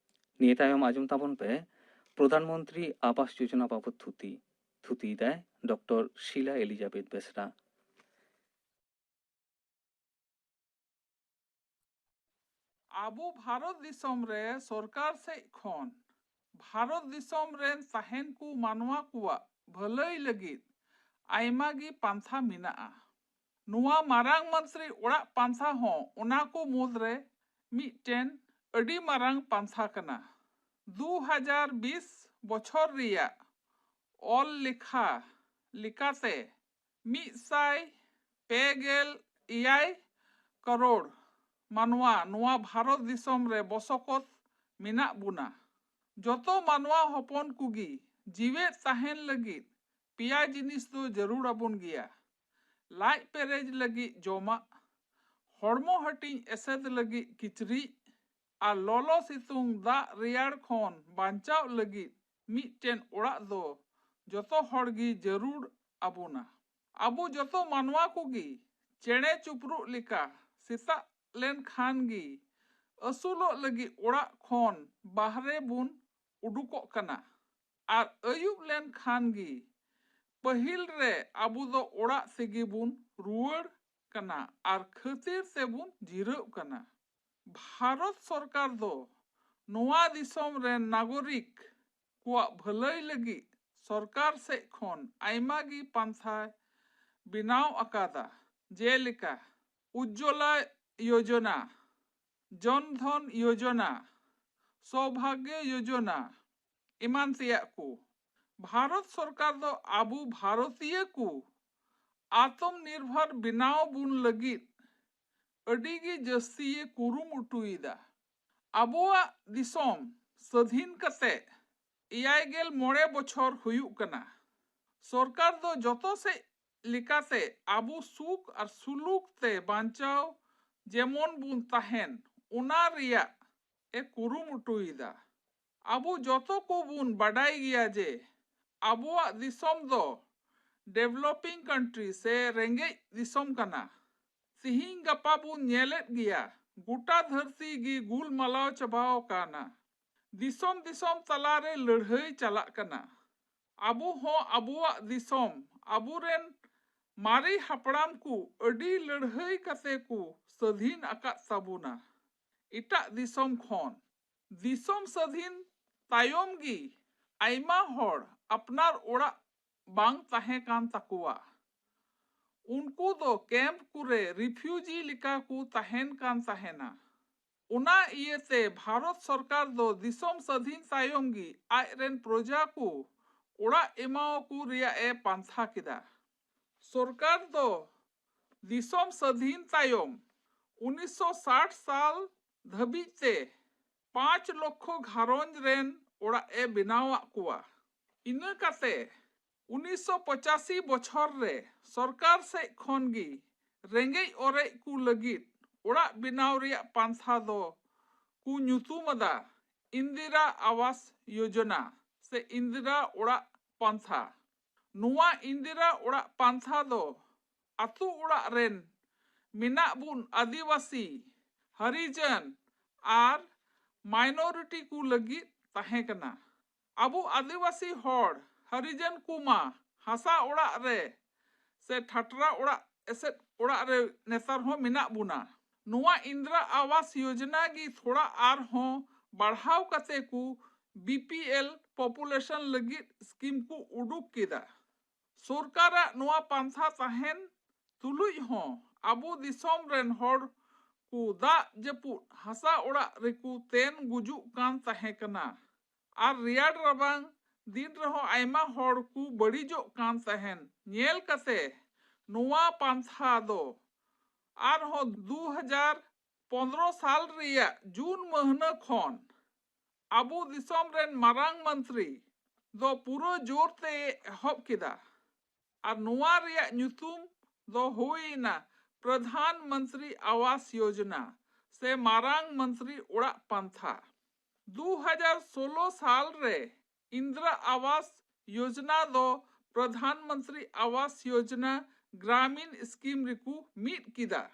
ᱱᱤᱭᱟᱹ ᱛᱟᱭᱚᱢ ᱟᱸᱡᱚᱢ ᱛᱟᱵᱚᱱ ᱯᱮ ᱯᱨᱚᱫᱷᱟᱱ ᱢᱚᱱᱛᱨᱤ ᱟᱵᱟᱥ ᱡᱳᱡᱚᱱᱟ ᱵᱟᱵᱚᱛ ᱛᱷᱩᱛᱤ᱾ ᱛᱷᱩᱛᱤᱭᱮᱫᱟᱭ ᱰᱚᱠᱴᱚᱨ ᱥᱤᱞᱟ ᱮᱞᱤᱡᱟᱵᱮᱛ ᱵᱮᱥᱨᱟ᱾ ᱟᱵᱚ ᱵᱷᱟᱨᱚᱛ ᱫᱤᱥᱚᱢ ᱨᱮ ᱥᱚᱨᱠᱟᱨ ᱥᱮᱡ ᱠᱷᱚᱱ ᱵᱷᱟᱨᱚᱛ ᱫᱤᱥᱚᱢ ᱨᱮᱱ ᱛᱟᱦᱮᱱ ᱠᱚ ᱢᱟᱱᱣᱟ ᱠᱚᱣᱟᱜ ᱵᱷᱟᱹᱞᱟᱹᱭ ᱞᱟᱹᱜᱤᱫ ᱟᱭᱢᱟ ᱜᱮ ᱯᱟᱱᱛᱷᱟ ᱢᱮᱱᱟᱜᱼᱟ᱾ ᱱᱚᱣᱟ ᱢᱟᱨᱟᱝ ᱢᱚᱱᱛᱨᱤ ᱚᱲᱟᱜ ᱯᱟᱱᱛᱷᱟ ᱦᱚᱸ ᱚᱱᱟ ᱠᱚ ᱢᱩᱫᱽᱨᱮ ᱢᱤᱫᱴᱮᱱ ᱟᱹᱰᱤ ᱢᱟᱨᱟᱝ ᱯᱟᱱᱛᱷᱟ ᱠᱟᱱᱟ᱾ ᱫᱩ ᱦᱟᱡᱟᱨ ᱵᱤᱥ ᱵᱚᱪᱷᱚᱨ ᱨᱮᱭᱟᱜ ᱚᱞ ᱞᱮᱠᱷᱟ ᱞᱮᱠᱟᱛᱮ ᱢᱤᱫ ᱥᱟᱭ ᱯᱮ ᱜᱮᱞ ᱮᱭᱟᱭ ᱠᱟᱨᱳᱲ ᱢᱟᱱᱣᱟ ᱱᱚᱣᱟ ᱵᱷᱟᱨᱚᱛ ᱫᱤᱥᱚᱢ ᱨᱮ ᱵᱚᱥᱚᱠᱚᱛ ᱢᱮᱱᱟᱜ ᱵᱚᱱᱟ᱾ ᱡᱚᱛᱚ ᱢᱟᱱᱣᱟ ᱦᱚᱯᱚᱱ ᱠᱚᱜᱮ ᱡᱤᱣᱮᱫ ᱛᱟᱦᱮᱱ ᱞᱟᱹᱜᱤᱫ ᱯᱮᱭᱟ ᱡᱤᱱᱤᱥ ᱫᱚ ᱡᱟᱹᱨᱩᱲ ᱟᱵᱚᱱ ᱜᱮᱭᱟ᱾ ᱞᱟᱡ ᱯᱮᱨᱮᱡ ᱞᱟᱹᱜᱤᱫ ᱡᱚᱢᱟᱜ, ᱦᱚᱲᱢᱚ ᱦᱟᱹᱴᱤᱧ ᱮᱥᱮᱫ ᱞᱟᱹᱜᱤᱫ ᱠᱤᱪᱨᱤᱡ, ᱟᱨ ᱞᱚᱞᱚ ᱥᱤᱛᱩᱝ ᱫᱟᱜ ᱨᱮᱭᱟᱲ ᱠᱷᱚᱱ ᱵᱟᱧᱪᱟᱣ ᱞᱟᱹᱜᱤᱫ ᱢᱤᱫᱴᱮᱱ ᱚᱲᱟᱜ ᱫᱚ ᱡᱚᱛᱚ ᱦᱚᱲ ᱜᱮ ᱡᱟᱹᱨᱩᱲ ᱟᱵᱚᱱᱟ᱾ ᱟᱵᱚ ᱡᱚᱛᱚ ᱢᱟᱱᱣᱟ ᱠᱚᱜᱮ ᱪᱮᱬᱮ ᱪᱩᱯᱨᱩᱫ ᱞᱮᱠᱟ ᱥᱮᱛᱟᱜ ᱞᱮᱱ ᱠᱷᱟᱱ ᱜᱮ ᱟᱹᱥᱩᱞᱚᱜ ᱞᱟᱹᱜᱤᱫ ᱚᱲᱟᱜ ᱠᱷᱚᱱ ᱵᱟᱦᱨᱮ ᱵᱚᱱ ᱩᱰᱩᱠᱚᱜ ᱠᱟᱱᱟ᱾ ᱟᱨ ᱟᱹᱭᱩᱵ ᱞᱮᱱ ᱠᱷᱟᱱ ᱜᱮ ᱯᱟᱹᱦᱤᱞ ᱨᱮ ᱟᱵᱚ ᱫᱚ ᱚᱲᱟᱜ ᱛᱮᱜᱮ ᱵᱚᱱ ᱨᱩᱣᱟᱹᱲ ᱠᱟᱱᱟ ᱟᱨ ᱠᱷᱟᱹᱛᱤᱨ ᱛᱮᱵᱚᱱ ᱡᱤᱨᱟᱹᱜ ᱠᱟᱱᱟ᱾ ᱵᱷᱟᱨᱚᱛ ᱥᱚᱨᱠᱟᱨ ᱫᱚ ᱱᱚᱣᱟ ᱫᱤᱥᱚᱢ ᱨᱮᱱ ᱱᱟᱜᱚᱨᱤᱠ ᱠᱚᱣᱟᱜ ᱵᱷᱟᱹᱞᱟᱹᱭ ᱞᱟᱹᱜᱤᱫ ᱥᱚᱨᱠᱟᱨ ᱥᱮᱡ ᱠᱷᱚᱱ ᱟᱭᱢᱟ ᱜᱮ ᱯᱟᱱᱛᱷᱟᱭ ᱵᱮᱱᱟᱣ ᱟᱠᱟᱫᱟ, ᱡᱮᱞᱮᱠᱟ ᱩᱡᱽᱡᱚᱞᱟ ᱭᱳᱡᱚᱱᱟ, ᱡᱚᱱ ᱫᱷᱚᱱ ᱭᱳᱡᱚᱱᱟ, ᱥᱳᱵᱷᱟᱜᱭᱚ ᱭᱳᱡᱚᱱᱟ, ᱮᱢᱟᱱ ᱛᱮᱭᱟᱜ ᱠᱚ᱾ ᱵᱷᱟᱨᱚᱛ ᱥᱚᱨᱠᱟᱨ ᱫᱚ ᱟᱵᱚ ᱵᱷᱟᱨᱚᱛᱤᱭᱟᱹ ᱠᱚ ᱟᱛᱢᱚ ᱱᱤᱨᱵᱷᱚᱨ ᱵᱮᱱᱟᱣ ᱵᱚᱱ ᱞᱟᱹᱜᱤᱫ ᱟᱹᱰᱤ ᱜᱮ ᱡᱟᱹᱥᱛᱤᱭᱮ ᱠᱩᱨᱩᱢᱩᱴᱩᱭᱮᱫᱟ᱾ ᱟᱵᱚᱣᱟᱜ ᱫᱤᱥᱚᱢ ᱥᱟᱹᱫᱷᱤᱱ ᱠᱟᱛᱮ ᱮᱭᱟᱭ ᱜᱮᱞ ᱢᱚᱬᱮ ᱵᱚᱪᱷᱚᱨ ᱦᱩᱭᱩᱜ ᱠᱟᱱᱟ᱾ ᱥᱚᱨᱠᱟᱨ ᱫᱚ ᱡᱚᱛᱚ ᱥᱮᱫ ᱞᱮᱠᱟᱛᱮ ᱟᱵᱚ ᱥᱩᱠ ᱟᱨ ᱥᱩᱞᱩᱠ ᱛᱮ ᱵᱟᱧᱪᱟᱣ ᱡᱮᱢᱚᱱ ᱵᱚᱱ ᱛᱟᱦᱮᱱ, ᱚᱱᱟ ᱨᱮᱭᱟᱜ ᱮ ᱠᱩᱨᱩᱢᱩᱴᱩᱭᱮᱫᱟ᱾ ᱟᱵᱚ ᱡᱚᱛᱚ ᱠᱚᱵᱚᱱ ᱵᱟᱰᱟᱭ ᱜᱮᱭᱟ ᱡᱮ ᱟᱵᱚᱣᱟᱜ ᱫᱤᱥᱚᱢ ᱫᱚ developing country ᱥᱮ ᱨᱮᱸᱜᱮᱡ ᱫᱤᱥᱚᱢ ᱠᱟᱱᱟ᱾ ᱛᱤᱦᱤᱧ ᱜᱟᱯᱟ ᱵᱚᱱ ᱧᱮᱞᱮᱫ ᱜᱮᱭᱟ, ᱜᱚᱴᱟ ᱫᱷᱟᱹᱨᱛᱤ ᱜᱮ ᱜᱩᱞᱢᱟᱞᱟᱣ ᱪᱟᱵᱟᱣ ᱟᱠᱟᱱᱟ᱾ ᱫᱤᱥᱚᱢ ᱫᱤᱥᱚᱢ ᱛᱟᱞᱟᱨᱮ ᱞᱟᱹᱲᱦᱟᱹᱭ ᱪᱟᱞᱟᱜ ᱠᱟᱱᱟ᱾ ᱟᱵᱚ ᱦᱚᱸ ᱟᱵᱚᱣᱟᱜ ᱫᱤᱥᱚᱢ ᱟᱵᱚᱨᱮᱱ ᱢᱟᱨᱮ ᱦᱟᱯᱲᱟᱢ ᱠᱚ ᱟᱹᱰᱤ ᱞᱟᱹᱲᱦᱟᱹᱭ ᱠᱟᱛᱮ ᱠᱚ ᱥᱟᱹᱫᱷᱤᱱ ᱟᱠᱟᱫ ᱛᱟᱵᱚᱱᱟ᱾ ᱮᱴᱟᱜ ᱫᱤᱥᱚᱢ ᱠᱷᱚᱱ ᱫᱤᱥᱚᱢ ᱥᱟᱹᱫᱷᱤᱱ ᱛᱟᱭᱚᱢ ᱜᱮ ᱟᱭᱢᱟ ᱦᱚᱲ ᱟᱯᱱᱟᱨ ᱚᱲᱟᱜ ᱵᱟᱝ ᱛᱟᱦᱮᱸ ᱠᱟᱱ ᱛᱟᱠᱚᱣᱟ᱾ ᱩᱱᱠᱩ ᱫᱚ ᱠᱮᱢᱯ ᱠᱚᱨᱮ ᱨᱤᱯᱷᱤᱭᱩᱡᱤ ᱞᱮᱠᱟ ᱠᱚ ᱛᱟᱦᱮᱱ ᱠᱟᱱ ᱛᱟᱦᱮᱱᱟ᱾ ᱚᱱᱟ ᱤᱭᱟᱹᱛᱮ ᱵᱷᱟᱨᱚᱛ ᱥᱚᱨᱠᱟᱨ ᱫᱚ ᱫᱤᱥᱚᱢ ᱥᱟᱹᱫᱷᱤᱱ ᱛᱟᱭᱚᱢ ᱜᱮ ᱟᱡ ᱨᱮᱱ ᱯᱨᱚᱡᱟ ᱠᱚ ᱚᱲᱟᱜ ᱮᱢᱟᱣᱟᱠᱚ ᱨᱮᱭᱟᱜ ᱮ ᱯᱟᱱᱛᱷᱟ ᱠᱮᱫᱟ᱾ ᱥᱚᱨᱠᱟᱨ ᱫᱚ ᱫᱤᱥᱚᱢ ᱥᱟᱹᱫᱷᱤᱱ ᱛᱟᱭᱚᱢ ᱩᱱᱤᱥᱥᱚ ᱥᱟᱴ ᱥᱟᱞ ᱫᱷᱟᱹᱵᱤᱡ ᱛᱮ ᱯᱟᱸᱪ ᱞᱚᱠᱷᱚ ᱜᱷᱟᱨᱚᱸᱡᱽ ᱨᱮᱱ ᱚᱲᱟᱜ ᱮ ᱵᱮᱱᱟᱣᱟᱫ ᱠᱚᱣᱟ᱾ ᱤᱱᱟᱹ ᱠᱟᱛᱮ ᱩᱱᱤᱥᱥᱚ ᱯᱚᱸᱪᱟᱥᱤ ᱵᱚᱪᱷᱚᱨ ᱨᱮ ᱥᱚᱨᱠᱟᱨ ᱥᱮᱫ ᱠᱷᱚᱱ ᱜᱮ ᱨᱮᱸᱜᱮᱡ ᱚᱨᱮᱡ ᱠᱚ ᱞᱟᱹᱜᱤᱫ ᱚᱲᱟᱜ ᱵᱮᱱᱟᱣ ᱨᱮᱭᱟᱜ ᱯᱟᱱᱛᱷᱟ ᱫᱚ ᱠᱚ ᱧᱩᱛᱩᱢ ᱟᱫᱟ ᱤᱱᱫᱤᱨᱟ ᱟᱣᱟᱥ ᱭᱳᱡᱚᱱᱟ ᱥᱮ ᱤᱱᱫᱤᱨᱟ ᱚᱲᱟᱜ ᱯᱟᱱᱛᱷᱟ᱾ ᱱᱚᱣᱟ ᱤᱱᱫᱤᱨᱟ ᱚᱲᱟᱜ ᱯᱟᱱᱛᱷᱟ ᱫᱚ ᱟᱛᱳ ᱚᱲᱟᱜ ᱨᱮᱱ ᱢᱮᱱᱟᱜ ᱵᱚᱱ ᱟᱹᱫᱤᱵᱟᱹᱥᱤ, ᱦᱟᱨᱤᱡᱟᱱ ᱟᱨ ᱢᱟᱭᱱᱚᱨᱤᱴᱤ ᱠᱚ ᱞᱟᱹᱜᱤᱫ ᱛᱟᱦᱮᱸ ᱠᱟᱱᱟ᱾ ᱟᱵᱚ ᱟᱹᱫᱤᱵᱟᱹᱥᱤ ᱦᱚᱲ ᱦᱟᱨᱤᱡᱟᱱ ᱠᱚᱢᱟ ᱦᱟᱥᱟ ᱚᱲᱟᱜ ᱨᱮ ᱥᱮ ᱴᱷᱟᱴᱨᱟ ᱚᱲᱟᱜ ᱮᱥᱮᱫ ᱚᱲᱟᱜ ᱨᱮ ᱱᱮᱛᱟᱨ ᱦᱚᱸ ᱢᱮᱱᱟᱜ ᱵᱚᱱᱟ᱾ ᱱᱚᱣᱟ ᱤᱱᱫᱨᱟ ᱟᱣᱟᱥ ᱭᱳᱡᱚᱱᱟ ᱜᱮ ᱛᱷᱚᱲᱟ ᱟᱨᱦᱚᱸ ᱵᱟᱲᱦᱟᱣ ᱠᱟᱛᱮ ᱠᱚ ᱵᱤ ᱯᱤ ᱮᱞ ᱯᱚᱯᱩᱞᱮᱥᱚᱱ ᱞᱟᱹᱜᱤᱫ ᱥᱠᱤᱢ ᱠᱚ ᱩᱰᱩᱠ ᱠᱮᱫᱟ᱾ ᱥᱚᱨᱠᱟᱨᱟᱜ ᱱᱚᱣᱟ ᱯᱟᱱᱛᱷᱟ ᱛᱟᱦᱮᱱ ᱛᱩᱞᱩᱡ ᱦᱚᱸ ᱟᱵᱚ ᱫᱤᱥᱚᱢ ᱨᱮᱱ ᱦᱚᱲ ᱠᱚ ᱫᱟᱜ ᱡᱟᱹᱯᱩᱫ ᱦᱟᱥᱟ ᱚᱲᱟᱜ ᱨᱮᱠᱚ ᱛᱮᱱ ᱜᱩᱡᱩᱜ ᱠᱟᱱ ᱛᱟᱦᱮᱸ ᱠᱟᱱᱟ᱾ ᱟᱨ ᱨᱮᱭᱟᱲ ᱨᱟᱵᱟᱝ ᱫᱤᱱ ᱨᱮᱦᱚᱸ ᱟᱭᱢᱟ ᱦᱚᱲ ᱠᱚ ᱵᱟᱹᱲᱤᱡᱚᱜ ᱠᱟᱱ ᱛᱟᱦᱮᱱ ᱧᱮᱞ ᱠᱟᱛᱮ ᱱᱚᱣᱟ ᱯᱟᱱᱛᱷᱟ ᱫᱚ ᱟᱨᱦᱚᱸ ᱫᱩ ᱦᱟᱡᱟᱨ ᱯᱚᱱᱫᱽᱨᱚ ᱥᱟᱞ ᱨᱮᱭᱟᱜ ᱡᱩᱱ ᱢᱟᱹᱦᱱᱟᱹ ᱠᱷᱚᱱ ᱟᱵᱚ ᱫᱤᱥᱚᱢ ᱨᱮᱱ ᱢᱟᱨᱟᱝ ᱢᱚᱱᱛᱨᱤ ᱫᱚ ᱯᱩᱨᱟᱹ ᱡᱳᱨ ᱛᱮ ᱮᱦᱚᱵ ᱠᱮᱫᱟ᱾ ᱟᱨ ᱱᱚᱣᱟ ᱨᱮᱭᱟᱜ ᱧᱩᱛᱩᱢ ᱫᱚ ᱦᱩᱭ ᱮᱱᱟ ᱯᱨᱚᱫᱷᱟᱱ ᱢᱚᱱᱛᱨᱤ ᱟᱣᱟᱥ ᱭᱳᱡᱚᱱᱟ ᱥᱮ ᱢᱟᱨᱟᱝ ᱢᱚᱱᱛᱨᱤ ᱚᱲᱟᱜ ᱯᱟᱱᱛᱷᱟ᱾ ᱫᱩ ᱦᱟᱡᱟᱨ ᱥᱳᱞᱳ ᱥᱟᱞ ᱨᱮ ᱤᱱᱫᱨᱟ ᱟᱣᱟᱥ ᱭᱳᱡᱚᱱᱟ ᱫᱚ ᱯᱨᱚᱫᱷᱟᱱ ᱢᱚᱱᱛᱨᱤ ᱟᱣᱟᱥ ᱭᱳᱡᱚᱱᱟ ᱜᱨᱟᱢᱤᱱ ᱥᱠᱤᱢ ᱨᱮᱠᱚ ᱢᱤᱫ ᱠᱮᱫᱟ᱾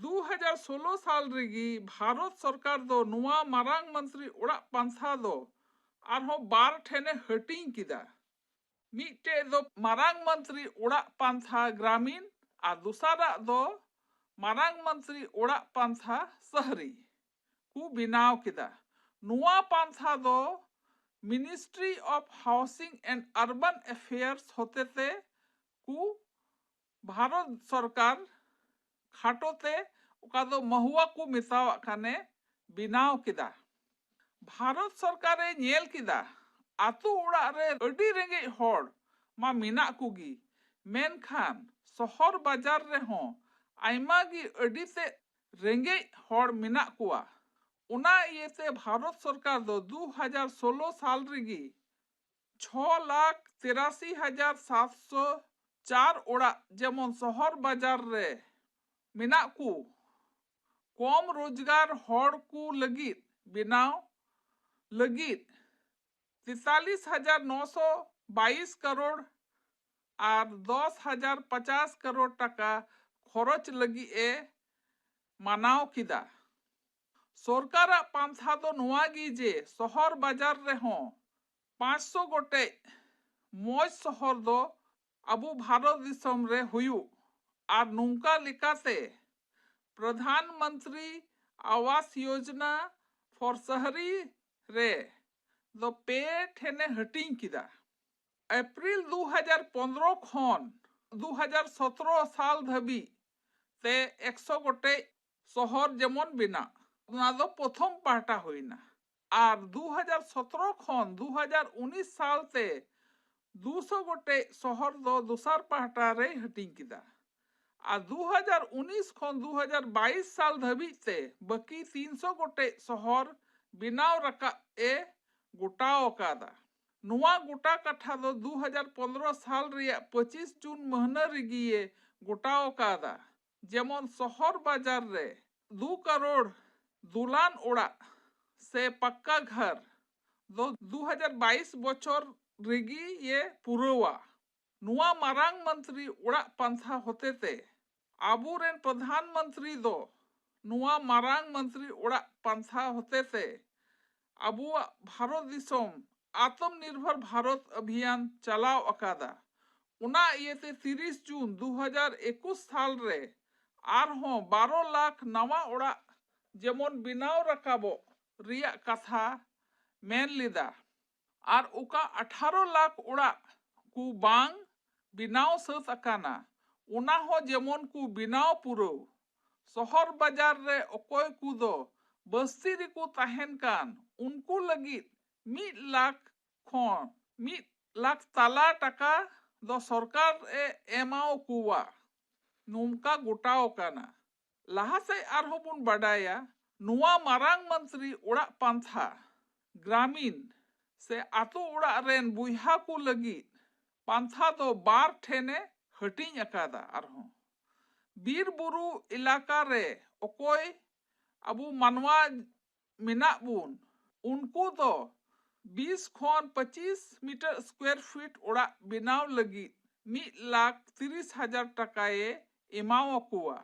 ᱫᱩ ᱦᱟᱡᱟᱨ ᱥᱳᱞᱳ ᱥᱟᱞ ᱨᱮᱜᱮ ᱵᱷᱟᱨᱚᱛ ᱥᱚᱨᱠᱟᱨ ᱫᱚ ᱱᱚᱣᱟ ᱢᱟᱨᱟᱝ ᱢᱚᱱᱛᱨᱤ ᱚᱲᱟᱜ ᱯᱟᱱᱛᱷᱟ ᱫᱚ ᱟᱨᱦᱚᱸ ᱵᱟᱨ ᱴᱷᱮᱱᱮ ᱦᱟᱹᱴᱤᱧ ᱠᱮᱫᱟ᱾ ᱢᱤᱫᱴᱮᱡ ᱫᱚ ᱢᱟᱨᱟᱝ ᱢᱚᱱᱛᱨᱤ ᱚᱲᱟᱜ ᱯᱟᱱᱛᱷᱟ ᱜᱨᱟᱢᱤᱱ ᱟᱨ ᱫᱚᱥᱟᱨᱟᱜ ᱫᱚ ᱢᱟᱨᱟᱝ ᱢᱚᱱᱛᱨᱤ ᱚᱲᱟᱜ ᱯᱟᱱᱛᱷᱟ ᱥᱟᱦᱨᱤ ᱠᱚ ᱵᱮᱱᱟᱣ ᱠᱮᱫᱟ᱾ ᱱᱚᱣᱟ ᱯᱟᱱᱛᱷᱟ ᱫᱚ Ministry of Housing and Urban Affairs ᱦᱚᱛᱮᱛᱮ ᱠᱚ ᱵᱷᱟᱨᱚᱛ ᱥᱚᱨᱠᱟᱨ ᱠᱷᱟᱴᱚ ᱛᱮ, ᱚᱠᱟ ᱫᱚ ᱢᱟᱦᱩᱣᱟ ᱠᱚ ᱢᱮᱛᱟᱣᱟᱜ ᱠᱟᱱᱮ, ᱵᱮᱱᱟᱣ ᱠᱮᱫᱟ᱾ ᱵᱷᱟᱨᱚᱛ ᱥᱚᱨᱠᱟᱨᱮ ᱧᱮᱞ ᱠᱮᱫᱟ, ᱟᱛᱳ ᱚᱲᱟᱜ ᱨᱮ ᱟᱹᱰᱤ ᱨᱮᱸᱜᱮᱡ ᱦᱚᱲ ᱢᱟ ᱢᱮᱱᱟᱜ ᱠᱚᱜᱮ, ᱢᱮᱱᱠᱷᱟᱱ ᱥᱚᱦᱚᱨ ᱵᱟᱡᱟᱨ ᱨᱮᱦᱚᱸ ᱟᱭᱢᱟ ᱜᱮ ᱟᱹᱰᱤ ᱛᱮᱫ ᱨᱮᱸᱜᱮᱡ ᱦᱚᱲ ᱢᱮᱱᱟᱜ ᱠᱚᱣᱟ᱾ ᱚᱱᱟ ᱤᱭᱟᱹᱛᱮ ᱵᱷᱟᱨᱚᱛ ᱥᱚᱨᱠᱟᱨ ᱫᱚ ᱫᱩ ᱦᱟᱡᱟᱨ ᱥᱳᱞᱳ ᱥᱟᱞ ᱨᱮᱜᱮ ᱪᱷᱚ ᱞᱟᱠᱷ ᱛᱤᱨᱟᱥᱤ ᱦᱟᱡᱟᱨ ᱥᱟᱛᱥᱚ ᱪᱟᱨ ᱚᱲᱟᱜ, ᱡᱮᱢᱚᱱ ᱥᱚᱦᱚᱨ ᱵᱟᱡᱟᱨ ᱨᱮ ᱢᱮᱱᱟᱜ ᱠᱚ ᱠᱚᱢ ᱨᱳᱡᱽᱜᱟᱨ ᱦᱚᱲ ᱠᱚ ᱞᱟᱹᱜᱤᱫ ᱵᱮᱱᱟᱣ ᱞᱟᱹᱜᱤᱫ ᱛᱮᱛᱟᱞᱤᱥ ᱦᱟᱡᱟᱨ ᱱᱚᱥᱚ ᱵᱟᱭᱤᱥ ᱠᱟᱨᱳᱲ ᱟᱨ ᱫᱚᱥ ᱦᱟᱡᱟᱨ ᱯᱚᱪᱟᱥ ᱠᱟᱨᱳᱲ ᱴᱟᱠᱟ ᱠᱷᱚᱨᱚᱪ ᱞᱟᱹᱜᱤᱫ ᱮ ᱢᱟᱱᱟᱣ ᱠᱮᱫᱟ᱾ ᱥᱚᱨᱠᱟᱨᱟᱜ ᱯᱟᱱᱛᱷᱟ ᱫᱚ ᱱᱚᱣᱟ ᱜᱮ ᱡᱮ ᱥᱚᱦᱚᱨ ᱵᱟᱡᱟᱨ ᱨᱮᱦᱚᱸ ᱯᱟᱸᱪᱥᱚ ᱜᱚᱴᱮᱡ ᱢᱚᱡᱽ ᱥᱚᱦᱚᱨ ᱫᱚ ᱟᱵᱚ ᱵᱷᱟᱨᱚᱛ ᱫᱤᱥᱚᱢ ᱨᱮ ᱦᱩᱭᱩᱜ, ᱟᱨ ᱱᱚᱝᱠᱟ ᱞᱮᱠᱟᱛᱮ ᱯᱨᱚᱫᱷᱟᱱ ᱢᱚᱱᱛᱨᱤ ᱟᱣᱟᱥ ᱭᱳᱡᱽᱱᱟ ᱯᱷᱚᱨ ᱥᱟᱦᱨᱤ ᱨᱮ ᱫᱚ ᱯᱮ ᱴᱷᱮᱱᱮ ᱦᱟᱹᱴᱤᱧ ᱠᱮᱫᱟ᱾ ᱮᱯᱨᱤᱞ ᱫᱩ ᱦᱟᱡᱟᱨ ᱯᱚᱱᱫᱽᱨᱚ ᱠᱷᱚᱱ ᱫᱩ ᱦᱟᱡᱟᱨ ᱥᱚᱛᱨᱚ ᱥᱟᱞ ᱫᱷᱟᱹᱵᱤᱡ ᱛᱮ ᱮᱠᱥᱚ ᱜᱚᱴᱮᱡ ᱥᱚᱦᱚᱨ ᱡᱮᱢᱚᱱ ᱵᱮᱱᱟᱜ, ᱚᱱᱟ ᱫᱚ ᱯᱨᱚᱛᱷᱚᱢ ᱯᱟᱦᱴᱟ ᱦᱩᱭᱱᱟ᱾ ᱟᱨ ᱫᱩ ᱦᱟᱡᱟᱨ ᱥᱚᱛᱨᱚ ᱠᱷᱚᱱ ᱫᱩ ᱦᱟᱡᱟᱨ ᱩᱱᱤᱥ ᱥᱟᱞ ᱛᱮ ᱫᱩᱥᱚ ᱜᱚᱴᱮᱡ ᱥᱚᱦᱚᱨ ᱫᱚ ᱫᱚᱥᱟᱨ ᱯᱟᱦᱴᱟ ᱨᱮᱭ ᱦᱟᱹᱴᱤᱧ ᱠᱮᱫᱟ᱾ ᱟᱨ ᱫᱩ ᱦᱟᱡᱟᱨ ᱩᱱᱤᱥ ᱠᱷᱚᱱ ᱫᱩ ᱦᱟᱡᱟᱨ ᱵᱟᱭᱤᱥ ᱥᱟᱞ ᱫᱷᱟᱹᱵᱤᱡ ᱛᱮ ᱵᱟᱹᱠᱤ ᱛᱤᱱᱥᱚ ᱜᱚᱴᱮᱡ ᱥᱚᱦᱚᱨ ᱵᱮᱱᱟᱣ ᱨᱟᱠᱟᱵ ᱮ ᱜᱚᱴᱟᱣ ᱟᱠᱟᱫᱟ᱾ ᱱᱚᱣᱟ ᱜᱚᱴᱟ ᱠᱟᱛᱷᱟ ᱫᱚ ᱫᱩ ᱦᱟᱡᱟᱨ ᱯᱚᱱᱫᱽᱨᱚ ᱥᱟᱞ ᱨᱮᱭᱟᱜ ᱯᱚᱸᱪᱤᱥ ᱡᱩᱱ ᱢᱟᱹᱦᱱᱟᱹ ᱨᱮᱜᱮᱭᱮ ᱜᱚᱴᱟᱣ ᱟᱠᱟᱫᱟ᱾ ᱡᱮᱢᱚᱱ ᱥᱚᱦᱚᱨ ᱵᱟᱡᱟᱨ ᱨᱮ ᱫᱩ ᱠᱟᱨᱳᱲ ᱫᱩᱞᱟᱱ ᱚᱲᱟᱜ ᱥᱮ ᱯᱟᱠᱠᱟ ᱜᱷᱟᱨ ᱫᱚ ᱫᱩ ᱦᱟᱡᱟᱨ ᱵᱟᱭᱤᱥ ᱵᱚᱪᱷᱚᱨ ᱨᱮᱜᱮᱭᱮ ᱯᱩᱨᱟᱹᱣᱟ᱾ ᱱᱚᱣᱟ ᱢᱟᱨᱟᱝ ᱢᱚᱱᱛᱨᱤ ᱚᱲᱟᱜ ᱯᱟᱱᱛᱷᱟ ᱦᱚᱛᱮᱛᱮ ᱟᱵᱚᱨᱮᱱ ᱯᱨᱚᱫᱷᱟᱱ ᱢᱚᱱᱛᱨᱤ ᱫᱚ ᱱᱚᱣᱟ ᱢᱟᱨᱟᱝ ᱢᱚᱱᱛᱨᱤ ᱚᱲᱟᱜ ᱯᱟᱱᱛᱷᱟ ᱦᱚᱛᱮᱛᱮ ᱟᱵᱚᱣᱟᱜ ᱵᱷᱟᱨᱚᱛ ᱫᱤᱥᱚᱢ ᱟᱛᱢᱚ ᱱᱤᱨᱵᱷᱚᱨ ᱵᱷᱟᱨᱚᱛ ᱚᱵᱷᱤᱭᱟᱱ ᱪᱟᱞᱟᱣ ᱟᱠᱟᱫᱟ᱾ ᱚᱱᱟ ᱤᱭᱟᱹᱛᱮ ᱛᱤᱨᱤᱥ ᱡᱩᱱ ᱫᱩ ᱦᱟᱡᱟᱨ ᱮᱠᱩᱥ ᱥᱟᱞ ᱨᱮ ᱟᱨᱦᱚᱸ ᱵᱟᱨᱚ ᱞᱟᱠᱷ ᱱᱟᱣᱟ ᱚᱲᱟᱜ ᱡᱮᱢᱚᱱ ᱵᱮᱱᱟᱣ ᱨᱟᱠᱟᱵᱚᱜ ᱨᱮᱭᱟᱜ ᱠᱟᱛᱷᱟ ᱢᱮᱱ ᱞᱮᱫᱟ᱾ ᱟᱨ ᱚᱠᱟ ᱟᱴᱷᱟᱨᱚ ᱞᱟᱠᱷ ᱚᱲᱟᱜ ᱠᱚ ᱵᱟᱝ ᱵᱮᱱᱟᱣ ᱥᱟᱹᱛ ᱟᱠᱟᱱᱟ, ᱚᱱᱟ ᱦᱚᱸ ᱡᱮᱢᱚᱱ ᱠᱚ ᱵᱮᱱᱟᱣ ᱯᱩᱨᱟᱹᱣ᱾ ᱥᱚᱦᱚᱨ ᱵᱟᱡᱟᱨ ᱨᱮ ᱚᱠᱚᱭ ᱠᱚᱫᱚ ᱵᱟᱹᱥᱛᱤ ᱨᱮᱠᱚ ᱛᱟᱦᱮᱱ ᱠᱟᱱ, ᱩᱱᱠᱩ ᱞᱟᱹᱜᱤᱫ ᱢᱤᱫ ᱞᱟᱠᱷ ᱠᱷᱚᱱ ᱢᱤᱫ ᱞᱟᱠᱷ ᱛᱟᱞᱟ ᱴᱟᱠᱟ ᱫᱚ ᱥᱚᱨᱠᱟᱨ ᱮ ᱮᱢᱟᱣ ᱠᱚᱣᱟ, ᱱᱚᱝᱠᱟ ᱜᱚᱴᱟᱣ ᱟᱠᱟᱱᱟ᱾ ᱞᱟᱦᱟ ᱥᱮᱫ ᱟᱨᱦᱚᱸ ᱵᱚᱱ ᱵᱟᱰᱟᱭᱟ, ᱱᱚᱣᱟ ᱢᱟᱨᱟᱝ ᱢᱚᱱᱛᱨᱤ ᱚᱲᱟᱜ ᱯᱟᱱᱛᱷᱟ ᱜᱨᱟᱢᱤᱱ ᱥᱮ ᱟᱛᱳ ᱚᱲᱟᱜ ᱨᱮᱱ ᱵᱚᱭᱦᱟ ᱠᱚ ᱞᱟᱹᱜᱤᱫ ᱯᱟᱱᱛᱷᱟ ᱫᱚ ᱵᱟᱨ ᱴᱷᱮᱱᱮ ᱦᱟᱹᱴᱤᱧ ᱟᱠᱟᱫᱟ᱾ ᱟᱨᱦᱚᱸ ᱵᱤᱨ ᱵᱩᱨᱩ ᱮᱞᱟᱠᱟ ᱨᱮ ᱚᱠᱚᱭ ᱟᱵᱚ ᱢᱟᱱᱣᱟ ᱢᱮᱱᱟᱜ ᱵᱚᱱ, ᱩᱱᱠᱩ ᱫᱚ ᱵᱤᱥ ᱠᱷᱚᱱ ᱯᱚᱸᱪᱤᱥ ᱢᱤᱴᱟᱨ ᱥᱠᱣᱟᱨ ᱯᱷᱤᱴ ᱚᱲᱟᱜ ᱵᱮᱱᱟᱣ ᱞᱟᱹᱜᱤᱫ ᱢᱤᱫ ᱞᱟᱠᱷ ᱛᱤᱨᱤᱥ ᱦᱟᱡᱟᱨ ᱴᱟᱠᱟᱭ ᱮᱢᱟᱣ ᱟᱠᱚᱣᱟ᱾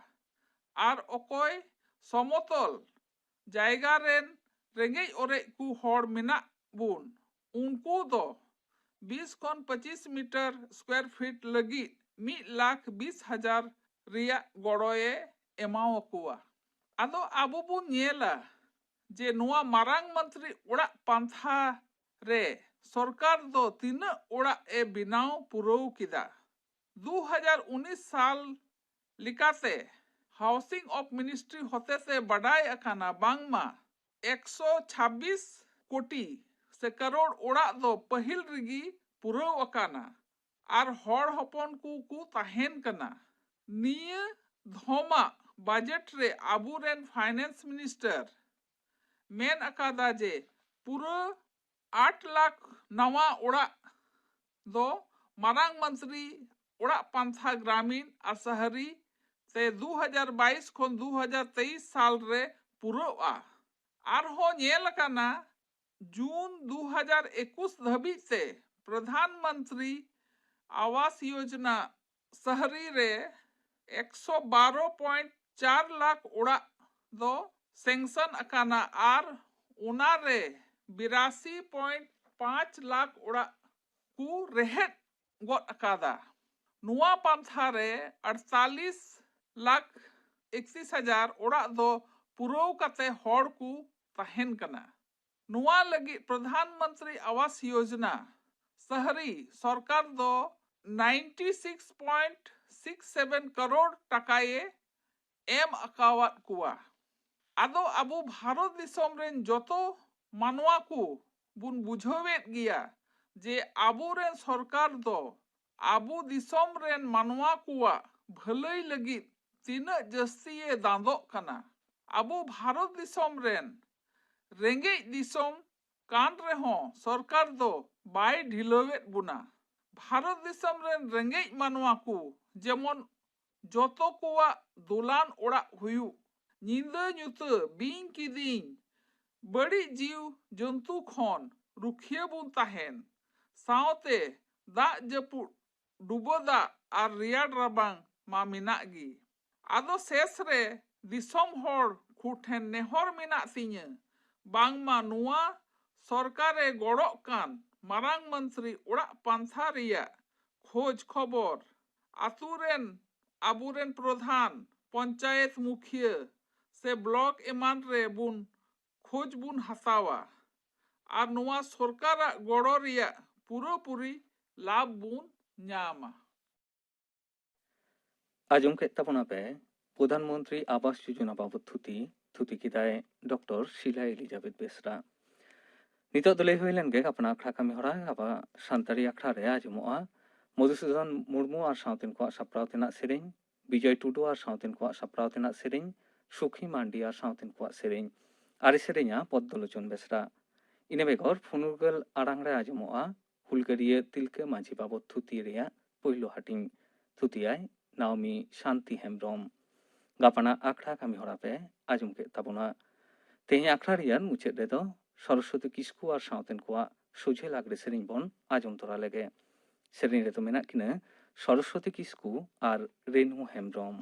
ᱟᱨ ᱚᱠᱚᱭ ᱥᱚᱢᱚᱛᱚᱞ ᱡᱟᱭᱜᱟ ᱨᱮᱱ ᱨᱮᱸᱜᱮᱡ ᱚᱨᱮᱡ ᱠᱚ ᱦᱚᱲ ᱢᱮᱱᱟᱜ ᱵᱚᱱ, ᱩᱱᱠᱩ ᱫᱚ ᱵᱤᱥ ᱠᱷᱚᱱ ᱯᱚᱸᱪᱤᱥ ᱢᱤᱴᱟᱨ ᱥᱠᱣᱟᱨ ᱯᱷᱤᱴ ᱞᱟᱹᱜᱤᱫ ᱢᱤᱫ ᱞᱟᱠᱷ ᱵᱤᱥ ᱦᱟᱡᱟᱨ ᱨᱮᱭᱟᱜ ᱜᱚᱲᱚᱭᱮ ᱮᱢᱟᱣ ᱟᱠᱚᱣᱟ᱾ ᱟᱫᱚ ᱟᱵᱚ ᱵᱚᱱ ᱧᱮᱞᱟ ᱡᱮ ᱱᱚᱣᱟ ᱢᱟᱨᱟᱝ ᱢᱚᱱᱛᱨᱤ ᱚᱲᱟᱜ ᱯᱟᱱᱛᱷᱟ ᱨᱮ ᱥᱚᱨᱠᱟᱨ ᱫᱚ ᱛᱤᱱᱟᱹᱜ ᱚᱲᱟᱜ ᱮ ᱵᱮᱱᱟᱣ ᱯᱩᱨᱟᱹᱣ ᱠᱮᱫᱟ᱾ ᱫᱩ ᱦᱟᱡᱟᱨ ᱩᱱᱤᱥ ᱥᱟᱞ ᱞᱮᱠᱟᱛᱮ Housing of Ministry ᱦᱚᱛᱮᱛᱮ ᱵᱟᱰᱟᱭ ᱟᱠᱟᱱᱟ ᱵᱟᱝᱢᱟ ᱮᱠᱥᱚ ᱪᱷᱟᱵᱵᱤᱥ ᱠᱳᱴᱤ ᱥᱮ ᱠᱟᱨᱳᱲ ᱚᱲᱟᱜ ᱫᱚ ᱯᱟᱹᱦᱤᱞ ᱨᱮᱜᱮ ᱯᱩᱨᱟᱹᱣ ᱟᱠᱟᱱᱟ ᱟᱨ ᱦᱚᱲ ᱦᱚᱯᱚᱱ ᱠᱚ ᱠᱚ ᱛᱟᱦᱮᱱ ᱠᱟᱱᱟ᱾ ᱱᱤᱭᱟᱹ ᱫᱷᱚᱢᱟᱜ ᱵᱟᱡᱮᱴ ᱨᱮ ᱟᱵᱚᱨᱮᱱ ᱯᱷᱟᱭᱱᱮᱱᱥ ᱢᱤᱱᱤᱥᱴᱟᱨ ᱢᱮᱱ ᱟᱠᱟᱫᱟ ᱡᱮ ᱯᱩᱨᱟᱹ ᱟᱴ ᱞᱟᱠᱷ ᱱᱟᱣᱟ ᱚᱲᱟᱜ ᱫᱚ ᱢᱟᱨᱟᱝ ᱢᱚᱱᱛᱨᱤ ᱚᱲᱟᱜ ᱯᱟᱱᱛᱷᱟ ᱜᱨᱟᱢᱤᱱ ᱟᱨ ᱥᱟᱦᱟᱨᱤ ᱛᱮ ᱫᱩ ᱦᱟᱡᱟᱨ ᱵᱟᱭᱤᱥ ᱠᱷᱚᱱ ᱫᱩ ᱦᱟᱡᱟᱨ ᱛᱮᱭᱤᱥ ᱥᱟᱞ ᱨᱮ ᱯᱩᱨᱟᱹᱜᱼᱟ᱾ ᱟᱨᱦᱚᱸ ᱧᱮᱞ ᱟᱠᱟᱱᱟ, ᱡᱩᱱ ᱫᱩ ᱦᱟᱡᱟᱨ ᱮᱠᱩᱥ ᱫᱷᱟᱹᱵᱤᱡ ᱛᱮ ᱯᱨᱚᱫᱷᱟᱱ ᱢᱚᱱᱛᱨᱤ ᱟᱣᱟᱥ ᱭᱳᱡᱽᱱᱟ ᱥᱟᱦᱨᱤ ᱨᱮ ᱮᱠᱥᱚ ᱵᱟᱨᱚ ᱯᱚᱭᱮᱱᱴ ᱪᱟᱨ ᱞᱟᱠᱷ ᱚᱲᱟᱜ ᱫᱚ ᱥᱮᱝᱥᱚᱱ ᱟᱠᱟᱱᱟ ᱟᱨ ᱚᱱᱟ ᱨᱮ ᱵᱤᱨᱟᱥᱤ ᱯᱚᱭᱮᱱᱴ ᱯᱟᱸᱪ ᱞᱟᱠᱷ ᱚᱲᱟᱜ ᱠᱚ ᱨᱮᱦᱮᱫ ᱜᱚᱫ ᱟᱠᱟᱫᱟ᱾ ᱱᱚᱣᱟ ᱯᱟᱱᱛᱷᱟ ᱨᱮ ᱟᱴᱛᱟᱞᱤᱥ ᱞᱟᱠᱷ ᱮᱠᱛᱤᱥ ᱦᱟᱡᱟᱨ ᱚᱲᱟᱜ ᱫᱚ ᱯᱩᱨᱟᱹᱣ ᱠᱟᱛᱮ ᱦᱚᱲ ᱠᱚ ᱛᱟᱦᱮᱱ ᱠᱟᱱᱟ᱾ ᱱᱚᱣᱟ ᱞᱟᱹᱜᱤᱫ ᱯᱨᱚᱫᱷᱟᱱ ᱢᱚᱱᱛᱨᱤ ᱟᱣᱟᱥ ᱭᱳᱡᱽᱱᱟ ᱥᱟᱦᱨᱤ ᱥᱚᱨᱠᱟᱨ ᱫᱚ ninety six point six seven crore ᱴᱟᱠᱟᱭᱮ ᱮᱢ ᱟᱠᱟᱣᱟᱫ ᱠᱚᱣᱟ᱾ ᱟᱫᱚ ᱟᱵᱚ ᱵᱷᱟᱨᱚᱛ ᱫᱤᱥᱚᱢ ᱨᱮᱱ ᱡᱚᱛᱚ ᱢᱟᱱᱣᱟ ᱠᱚ ᱵᱚᱱ ᱵᱩᱡᱷᱟᱹᱣᱮᱫ ᱜᱮᱭᱟ ᱡᱮ ᱟᱵᱚᱨᱮᱱ ᱥᱚᱨᱠᱟᱨ ᱫᱚ ᱟᱵᱚ ᱫᱤᱥᱚᱢ ᱨᱮᱱ ᱢᱟᱱᱣᱟ ᱠᱚᱣᱟᱜ ᱵᱷᱟᱹᱞᱟᱹᱭ ᱞᱟᱹᱜᱤᱫ ᱛᱤᱱᱟᱹᱜ ᱡᱟᱹᱥᱛᱤᱭᱮ ᱫᱟᱸᱫᱚᱜ ᱠᱟᱱᱟ᱾ ᱟᱵᱚ ᱵᱷᱟᱨᱚᱛ ᱫᱤᱥᱚᱢ ᱨᱮᱱ ᱨᱮᱸᱜᱮᱡ ᱫᱤᱥᱚᱢ ᱠᱟᱱ ᱨᱮᱦᱚᱸ ᱥᱚᱨᱠᱟᱨ ᱫᱚ ᱵᱟᱭ ᱰᱷᱤᱞᱟᱹᱣᱮᱫ ᱵᱚᱱᱟ᱾ ᱵᱷᱟᱨᱚᱛ ᱫᱤᱥᱚᱢ ᱨᱮᱱ ᱨᱮᱸᱜᱮᱡ ᱢᱟᱱᱣᱟ ᱠᱚ ᱡᱮᱢᱚᱱ ᱡᱚᱛᱚ ᱠᱚᱣᱟᱜ ᱫᱚᱞᱟᱱ ᱚᱲᱟᱜ ᱦᱩᱭᱩᱜ, ᱧᱤᱫᱟᱹ ᱧᱩᱛᱟᱹ, ᱵᱤᱧ ᱠᱤᱫᱤᱧ, ᱵᱟᱹᱲᱤᱡ ᱡᱤᱣ ᱡᱚᱱᱛᱩ ᱠᱷᱚᱱ ᱨᱩᱠᱷᱤᱭᱟᱹ ᱵᱚᱱ ᱛᱟᱦᱮᱱ, ᱥᱟᱶᱛᱮ ᱫᱟᱜ ᱡᱟᱹᱯᱩᱫ, ᱰᱩᱵᱟᱹ ᱫᱟᱜ ᱟᱨ ᱨᱮᱭᱟᱲ ᱨᱟᱵᱟᱝ ᱢᱟ ᱢᱮᱱᱟᱜ ᱜᱮ᱾ ᱟᱫᱚ ᱥᱮᱥ ᱨᱮ ᱫᱤᱥᱚᱢ ᱦᱚᱲ ᱠᱚ ᱴᱷᱮᱱ ᱱᱮᱦᱚᱨ ᱢᱮᱱᱟᱜ ᱛᱤᱧᱟᱹ, ᱵᱟᱝᱢᱟ ᱱᱚᱣᱟ ᱥᱚᱨᱠᱟᱨᱮ ᱜᱚᱲᱚᱜ ᱠᱟᱱ ᱢᱟᱨᱟᱝ ᱢᱚᱱᱛᱨᱤ ᱚᱲᱟᱜ ᱯᱟᱱᱛᱷᱟ ᱨᱮᱭᱟᱜ ᱠᱷᱳᱡᱽ ᱠᱷᱚᱵᱚᱨ ᱟᱛᱳ ᱨᱮᱱ ᱟᱵᱚᱨᱮᱱ ᱯᱨᱚᱫᱷᱟᱱ, ᱯᱚᱧᱪᱟᱭᱮᱛ ᱢᱩᱠᱷᱤᱭᱟᱹ ᱥᱮ ᱵᱞᱚᱠ ᱮᱢᱟᱱ ᱨᱮ ᱵᱚᱱ ᱠᱷᱳᱡᱽ ᱵᱚᱱ ᱦᱟᱛᱟᱣᱟ ᱟᱨ ᱱᱚᱣᱟ ᱥᱚᱨᱠᱟᱨᱟᱜ ᱜᱚᱲᱚ ᱨᱮᱭᱟᱜ ᱯᱩᱨᱟᱹᱯᱩᱨᱤ ᱞᱟᱵᱷ ᱵᱚᱱ ᱧᱟᱢᱟ᱾ ᱟᱸᱡᱚᱢ ᱠᱮᱫ ᱛᱟᱵᱚᱱᱟ ᱯᱮ ᱯᱨᱚᱫᱷᱟᱱ ᱢᱚᱱᱛᱨᱤ ᱟᱵᱟᱥ ᱡᱳᱡᱚᱱᱟ ᱵᱟᱵᱚᱫ ᱛᱷᱩᱛᱤ᱾ ᱛᱷᱩᱛᱤ ᱠᱮᱫᱟᱭ ᱰᱚᱠᱴᱚᱨ ᱥᱤᱞᱟ ᱮᱞᱤᱡᱟᱵᱮᱛ ᱵᱮᱥᱨᱟ᱾ ᱱᱤᱛᱚᱜ ᱫᱚ ᱞᱟᱹᱭ ᱦᱩᱭ ᱞᱮᱱ ᱜᱮ ᱜᱟᱯᱟᱱ ᱟᱠᱷᱲᱟ ᱠᱟᱹᱢᱤ ᱦᱚᱨᱟ᱾ ᱜᱟᱯᱟ ᱥᱟᱱᱛᱟᱲᱤ ᱟᱠᱷᱲᱟ ᱨᱮ ᱟᱸᱡᱚᱢᱚᱜᱼᱟ ᱢᱚᱫᱷᱩᱥᱩᱫᱚᱱ ᱢᱩᱨᱢᱩ ᱟᱨ ᱥᱟᱶᱛᱮᱱ ᱠᱚᱣᱟᱜ ᱥᱟᱯᱲᱟᱣ ᱛᱮᱱᱟᱜ ᱥᱮᱨᱮᱧ, ᱵᱤᱡᱚᱭ ᱴᱩᱰᱩ ᱟᱨ ᱥᱟᱶᱛᱮᱱ ᱠᱚᱣᱟᱜ ᱥᱟᱯᱲᱟᱣ ᱛᱮᱱᱟᱜ ᱥᱮᱨᱮᱧ, ᱥᱩᱠᱷᱤ ᱢᱟᱱᱰᱤ ᱟᱨ ᱥᱟᱶᱛᱮᱱ ᱠᱚᱣᱟᱜ ᱥᱮᱨᱮᱧ᱾ ᱟᱨᱮ ᱥᱮᱨᱮᱧᱟ ᱯᱚᱫᱽᱫᱚᱞᱳᱪᱚᱱ ᱵᱮᱥᱨᱟ᱾ ᱤᱱᱟᱹ ᱵᱮᱜᱚᱨ ᱯᱷᱩᱱᱩᱨᱜᱟᱹᱞ ᱟᱲᱟᱝ ᱨᱮ ᱟᱸᱡᱚᱢᱚᱜᱼᱟ ᱦᱩᱞᱜᱟᱹᱨᱤᱭᱟᱹ ᱛᱤᱞᱠᱟᱹ ᱢᱟᱹᱡᱷᱤ ᱵᱟᱵᱚᱫ ᱛᱷᱩᱛᱤ ᱨᱮᱭᱟᱜ ᱯᱳᱭᱞᱳ ᱦᱟᱹᱴᱤᱧ᱾ ᱛᱷᱩᱛᱤᱭᱟᱭ ᱱᱟᱣᱢᱤ ᱥᱟᱱᱛᱤ ᱦᱮᱢᱵᱽᱨᱚᱢ᱾ ᱜᱟᱯᱟᱱᱟᱜ ᱟᱠᱷᱲᱟ ᱠᱟᱹᱢᱤ ᱦᱚᱨᱟ ᱯᱮ ᱟᱸᱡᱚᱢ ᱠᱮᱫ ᱛᱟᱵᱚᱱᱟ᱾ ᱛᱮᱦᱮᱧ ᱟᱠᱷᱲᱟ ᱨᱮᱭᱟᱜ ᱢᱩᱪᱟᱹᱫ ᱨᱮᱫᱚ ᱥᱚᱨᱚᱥᱚᱛᱤ ᱠᱤᱥᱠᱩ ᱟᱨ ᱥᱟᱶᱛᱮᱱ ᱠᱚᱣᱟᱜ ᱥᱚᱡᱷᱮ ᱞᱟᱜᱽᱲᱮ ᱥᱮᱨᱮᱧ ᱵᱚᱱ ᱟᱸᱡᱚᱢ ᱛᱚᱨᱟ ᱞᱮᱜᱮ᱾ ᱥᱮᱨᱮᱧ ᱨᱮᱫᱚ ᱢᱮᱱᱟᱜ ᱠᱤᱱᱟ ᱥᱚᱨᱚᱥᱣᱚᱛᱤ ᱠᱤᱥᱠᱩ ᱟᱨ ᱨᱮᱱᱩ ᱦᱮᱢᱵᱨᱚᱢ᱾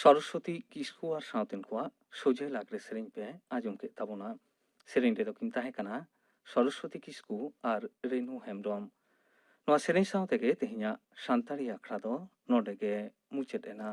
ᱥᱚᱨᱚᱥᱣᱚᱛᱤ ᱠᱤᱥᱠᱩ ᱟᱨ ᱥᱟᱶᱛᱮᱱ ᱠᱚᱣᱟᱜ ᱥᱚᱡᱷᱮ ᱞᱟᱜᱽᱲᱮ ᱥᱮᱨᱮᱧ ᱯᱮ ᱟᱸᱡᱚᱢ ᱠᱮᱫ ᱛᱟᱵᱚᱱᱟ᱾ ᱥᱮᱨᱮᱧ ᱨᱮᱫᱚ ᱠᱤᱱ ᱛᱟᱦᱮᱸ ᱠᱟᱱᱟ ᱥᱚᱨᱚᱥᱣᱚᱛᱤ ᱠᱤᱥᱠᱩ ᱟᱨ ᱨᱮᱱᱩ ᱦᱮᱢᱵᱽᱨᱚᱢ᱾ ᱱᱚᱣᱟ ᱥᱮᱨᱮᱧ ᱥᱟᱶ ᱛᱮᱜᱮ ᱛᱮᱦᱮᱧᱟᱜ ᱥᱟᱱᱛᱟᱲᱤ ᱟᱠᱷᱲᱟ ᱫᱚ ᱱᱚᱰᱮ ᱜᱮ ᱢᱩᱪᱟᱹᱫ ᱮᱱᱟ᱾